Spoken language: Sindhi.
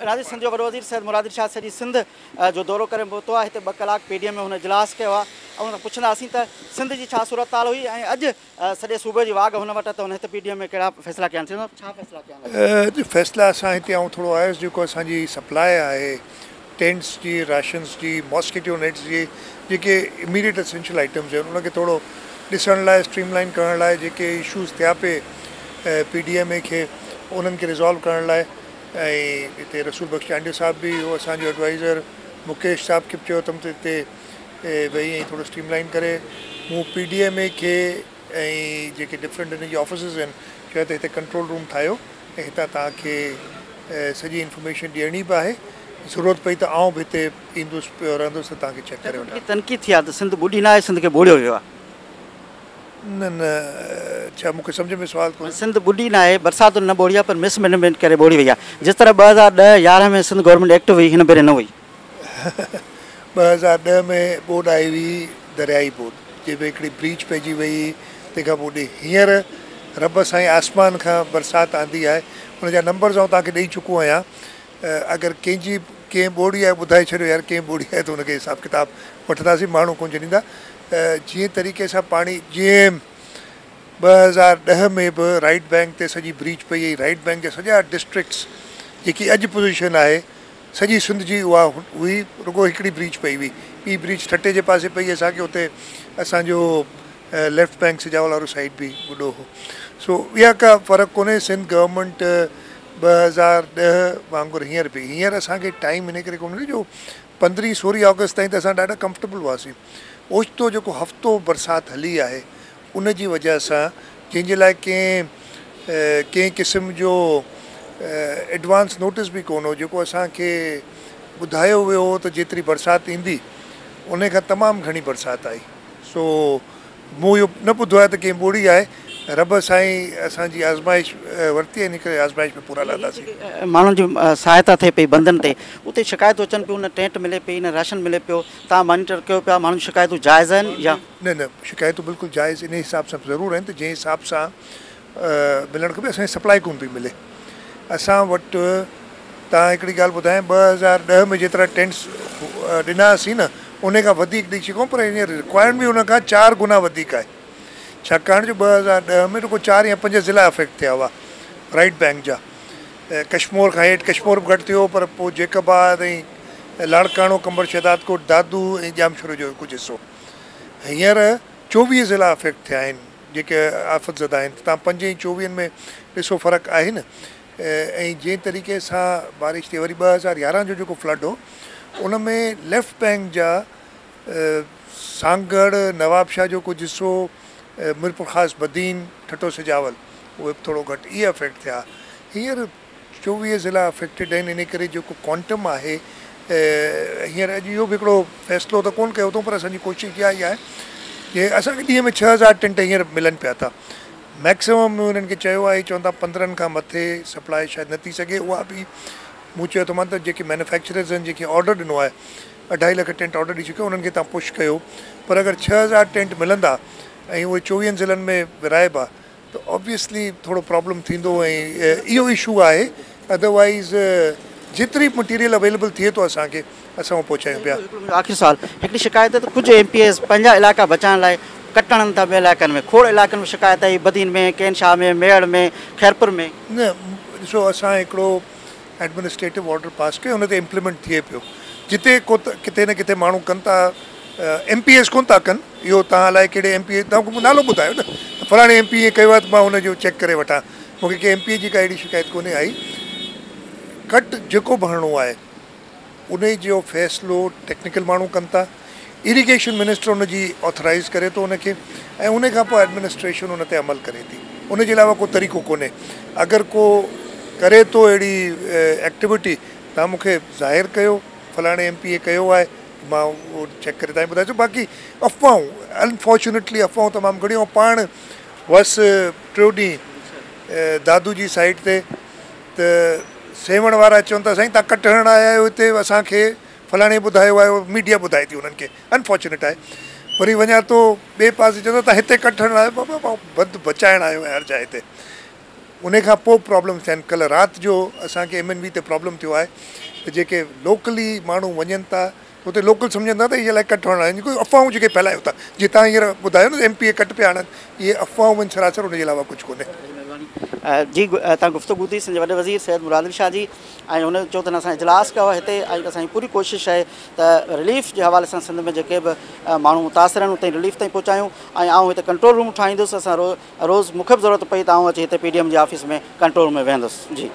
راجي سنڌ جو وڏو وزير سيد مراد علي شاهه سڄي سنڌ جو دورو ڪري پهتو آهي. هتي 2 ڪلاڪ پي ڊي ايم ۾ هن اجلاس ڪيو آهي ۽ ان کان پڇنداسين ته سنڌ جي ڇا صورتحال هئي ۽ اڄ سڄي صوبي جي واڳ هن وٽ ته هن هتي پي ڊي ايم ۾ ڪهڙا فيصلا ڪيا آهن. ڇا فيصلا ڪيا آهن؟ اڄ فيصلا اسان هتي آئون ٿورو آيس جيڪو اسان جي سپلاء آهي ٽينٽس جي، راشنس جي، ماسڪيٽو نيٽس جي جيڪي اميڊيٽ اسينشل آئٽمز آهن ان کي ٿورو ڏسڻ لاء اسٽريم لائن ڪرڻ لاء جيڪي اشوز ٿيا پئي پي ڊي ايم اي کي انهن کي ريزالو ڪرڻ لاء ۽ هتي رسول بخش چانڊيو صاحب به هو اسان جو ايڊوائيزر مڪيش صاحب کي به چيو اٿم ته هتي ويهي ۽ ٿورو اسٽريم لائن ڪري مون پي ڊي ايم اي کي ۽ جيڪي ڊفرنٽ هن جي آفيسز آهن چيو ته هتي ڪنٽرول روم ٺاهيو ۽ هتان توهان کي سڄي انفارميشن ڏيڻي به آهي ضرورت پئي ته آئون به هتي ايندس پيو رهندس ته توهان کي چيڪ ڪري وٺان. تنقيد ٿي آهي ته سنڌ ٻڏي نه آهي سنڌ کي ٻوڙيو ويو آهي. نه نه ڇا مون کي سمجهه ۾ سوال ڪونهي. سنڌ ٻڏي نه آهي برساتن نه ٻوڙي آهي پر مس مئنيجمينٽ ڪري ٻوڙي وئي آهي جس طرح 2010 11 ۾ سنڌ گورنمينٽ ايڪٽو هئي هن ڀيري نه هئي. 2010 ۾ ٻوڏ آئي هئي دريائي ٻوڏ جنهن ۾ هڪڙي بريچ پئجي وئي تنهن کان پوء هينئر رب سائين آسمان کان برسات آندي آهي ان جا نمبرز آئون توهان کي ڏئي چڪو آهيان اگر ڪنهن جي ڪنهن ٻوڙي آهي ٻڌائي ڇڏيو يار ڪنهن ٻوڙي آهي ته ان کي حساب ڪتاب وٺنداسين ماڻهو ڪونه ڇڏيندا جنهن طريقي سان پاڻي جيئن 2010 ۾ به رائيٽ بئنڪ تي سڄي بريچ پئي ۽ رائيٽ بئنڪ جا سڄا ڊسٽرڪٽس جيڪي اڄ پوزيشن آهي سڄي سنڌ جي اها هئي رڳو هڪڙي بريچ پئي هئي ٻي بريچ ٺٽي جي پاسي پئي اسان کي اتي اسان جو ليفٽ بئنڪ سجاول وارو سائيڊ به ٻڏو هو سو اها ڪا فرق ڪونهي سنڌ گورنمينٽ 2010 وانگر هينئر به هينئر اسان کي ٽائيم ان ڪري ڪونه مليو جو 15 16 آگسٽ تائين ته اسان ڏاڍا ڪمفرٽيبل هئاسين اوچتو جيڪو هفتو برسات هلي آهي ان جي وجه سان جنهن جي لاء ڪنهن ڪنهن قسم جو ايڊوانس نوٽس به ڪونه هو جيڪو اسان کي ٻڌايو ويو هو ته جيتري برسات ايندي ان کان تمام گهڻي برسات آئي سو مون اهو نه ٻڌو آهي ته ڪنهن ٻوڙي آهي رب سائين اسان جي آزمائش ورتي آهي ان ڪري آزمائش ۾ پورا لهنداسين. ماڻهن جي سهائتا ٿئي پئي بندن تي اتي شڪايتون اچن پيون نه ٽينٽ ملي پئي نه راشن ملي پيو توهان مانيٽر ڪيو پيا ماڻهن جون شڪايتون جائز آهن يا. نه نه شڪايتون بلڪل جائز انهي حساب سان ضرور آهن ته جنهن حساب سان ملڻ کپي اسان کي سپلائي ڪونه پئي ملي اسان وٽ توهان هڪڙي ڳالهه ٻڌايان 2010 ۾ جيترا ٽينٽس ڏنا هئاسين نه ان کان وڌيڪ ڏئي سگهون پر هينئر رڪوائرمينٽ به ان کان 4 گنا وڌيڪ آهي ڇاڪاڻ جو 2010 ۾ رڳو 4 يا 5 ضلعا افيڪٽ ٿيا هئا رائيٽ بئنڪ جا ڪشمور کان هيٺ ڪشمور به گهٽ ٿيو پر پوء جيڪب آباد ۽ لاڙڪاڻو قمبر شهدادڪوٽ دادو ۽ ڄامشورو جو ڪجهه حصو هينئر 24 ضلعا افيڪٽ ٿيا آهن جيڪي آفت زده آهن ته توهان 5 ۽ 24 ۾ ڏسو فرق آهي نه ۽ جنهن طريقي سان بارش ٿي وري 2011 جو جيڪو فلڊ هو ان ۾ ليفٽ بئنڪ جا سانگهڙ نوابشاهه جو ڪجهه حصو ميرپورخاص بدين ٺٽو سجاول اهي به ٿورو گهٽ اهي افيڪٽ ٿيا هينئر 24 ضلعا افيڪٽيڊ آهن ان ڪري جيڪو ڪوانٽم آهي هينئر اڄ اهو به هڪڙو فيصلو ته ڪونه ڪيو اٿئون پر اسان جي ڪوشش اها ئي آهي جي اسان کي ڏينهن ۾ 6000 ٽينٽ هينئر ملن پيا ٿا ميڪسيمم مون انهن کي چيو آهي چون ٿا 15 کان مٿي سپلاء شايد نه ٿي سگهي اها به مون چيو ٿو مان ته جيڪي مينوفيڪچررز آهن جيڪي آرڊر ڏنو آهي 2.5 لک ٽينٽ آرڊر ڏئي چڪيو انهن کي توهان پش ڪيو پر اگر 6000 ٽينٽ ملندا ۽ اهي 24 ضلعن ۾ ورهائبا ته آبويسلي ٿورو پرابلم ٿيندو ۽ اهو اشو آهي ادروائيز جيتري مٽيريل اويليبل ٿئي ٿو اسان کي اسان اهو پهچايون پيا. هڪڙو منهنجو آخري سوال هڪڙي شڪايت ته ڪجهه ايم پي ايز پنهنجا علائقا بچائڻ لاء ڪٽ هڻن ٿا ٻين علائقن ۾ کوڙ علائقن ۾ شڪايت آئي بدين ۾ ڪين شاهه ۾ ميهڙ ۾ خيرپور ۾. نه ڏسو اسان هڪڙو ايڊمنسٽريٽو آرڊر پاس ڪيو ان تي امپليمينٽ ٿئي پيو جتي ڪو ڪٿي نه ڪٿي ماڻهو ڪن ٿا ايم پي ايز ڪون ٿا ڪن اهو توهان الائي ڪهڙي ايم پي اي توهان مون نالو ٻڌايو نه ته فلاڻي ايم پي اي ڪيو آهي ته مان ان جو چيڪ ڪري وٺان مون کي ڪنهن ايم پي اي جي ڪا اهڙي شڪايت ڪونهي آئي ڪٽ جيڪو به هڻڻو آهي انهي جو فيصلو ٽيڪنيڪل ماڻهو ڪن ٿا، ايريگيشن منسٽر ان جي آٿرائيز ڪري ٿو ان کي ۽ انهي کان پوء ايڊمنسٽريشن ان تي عمل ڪري ٿي ان جي علاوه ڪو طريقو ڪونهي اگر ڪو ڪري ٿو اهڙي ايڪٽيوٽي توهان مون کي ظاهر ڪيو فلاڻي ايم پي اي ڪيو آهي مان اهو چيڪ ڪري توهان کي ٻڌايان ٿو باقي افواهون انفارچونيٽلي افواهون تمام گهڻيون ۽ پاڻ هئس ٽيون ڏينهن دادو جي سائيڊ تي ته سيوهڻ وارا چون ٿا سائين توهان ڪٽ هڻڻ آيا آهيو هتي اسان کي فلاڻي ٻڌايو آهي ميڊيا ٻڌائي ٿي انهن کي انفارچونيٽ آهي وري وڃان ٿو ٻئي پاسي چون ٿا توهان هتي ڪٽ هڻڻ آيا آهيو بابا مان بند بچائڻ آيو آهيان هر جاء تي ان کان پوءِ پرابلمس ٿيا آهن. ڪلهه رات جو اسان کي ايم اين وي تي پرابلم ٿيو آهي ته جيڪي لوڪلي ماڻهو وڃن ٿا اتي لوڪل سمجهن ٿا ته اهي الائي ڪٽ هڻڻ آيا آهن. جيڪو افواهون جيڪي ڦهلايو ٿا، جيئن توهان هينئر ٻڌايو نه ته ايم پي اي ڪٽ پيا هڻن، اهي افواهون آهن سراسر، ان جي علاوه ڪجهه ڪونهي. جي تان گفتگو ٿي سنڌ جي وڏي وزير سيد مراد علي شاهه جي ۽ هن چيو ته اسان اجلاس ڪيو آهي هتي ۽ اسان جي پوري ڪوشش آهي ته رليف جي حوالي سان سنڌ ۾ جيڪي به ماڻهو متاثر آهن اتي رليف تائين پهچايون ۽ آئون هتي ڪنٽرول روم ٺاهيندس. اسان روز مون کي به ضرورت پئي ته آئون اچي هتي پي ڊي ايم جي آفيس ۾ ڪنٽرول روم ۾ ويهندس. جي.